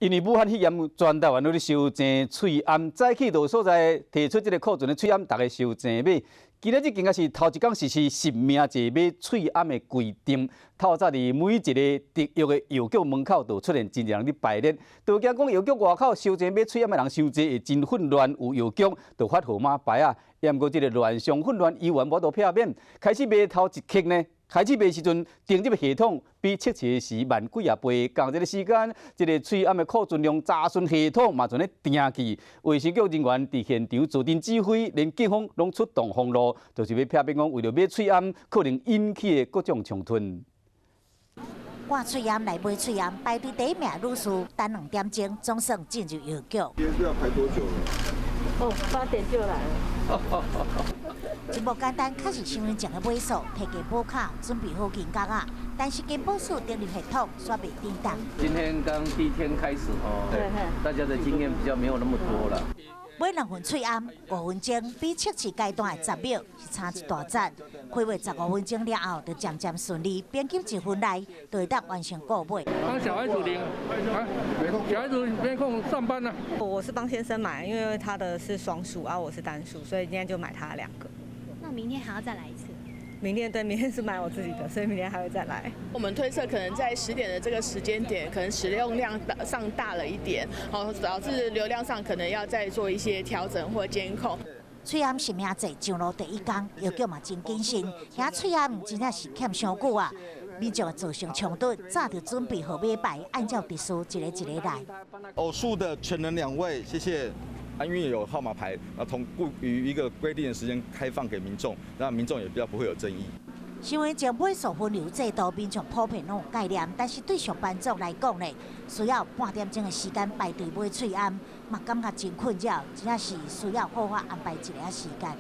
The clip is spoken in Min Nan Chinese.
因為武漢肺炎全台灣攏咧收訂喙罨，早起就有所在提出這个庫存的喙罨，逐家收訂買。今仔日更加是頭一工實施實名制買喙罨的規定。透早佇每一個特約的藥局門口都出現真濟人咧排列，都驚講藥局外口收訂買喙罨的人傷濟，會真混亂。有藥局就發號碼牌啊，毋過這个亂象混亂猶原無法度避免。開始賣頭一刻呢，開始賣時陣，登入系統比測試時慢幾仔倍。仝一个時間，這个喙罨的庫存量查詢系統嘛全咧定去。衛生局人員佇現場坐鎮指揮，連警方攏出動封路，就是欲避免講為著買喙罨可能引起的各種衝突。掛喙罨來買喙罨，排隊第一名女士等2點鐘，總算進入藥局。今天要排多久了？哦，8點就來了。真無簡單，確實身份證的尾數，提健保卡，準備好金角仔，但是健保署登入系統煞袂振動。今天剛第一天開始哦，大家的經驗比較沒有那麼多了。買兩份喙罨，5分鐘，比測試階段的10秒是差一大截。開話15分鐘了後，就漸漸順利，平均一分內就會當完成購買。幫小孩子領，啊，小孩子沒空上班呢。我是幫先生買，因為他的是雙數，而我是單數，所以今天就買他兩個。那明天還要再來一次？明天對，明天是買我自己的，所以明天還會再來。我們推測可能在10點的這個時間點，可能使用量上大了一點，好導致流量上可能要再做一些調整或監控。喙罨實名制上路第一工，藥局嘛真謹慎，遐喙罨真正是欠傷久啊，民眾造成衝突，早就準備號碼牌，按照秩序一個一個來。偶數的全能兩位，謝謝。啊，因為有號碼牌，啊，同步於一個規定的時間開放給民眾，那民眾也比較不會有爭議。身份證尾數分流制度，民眾普遍攏有概念，但是對上班族來講呢，需要半點鐘的時間排隊買喙罨，嘛感覺真困擾，真正是需要好好安排一下時間。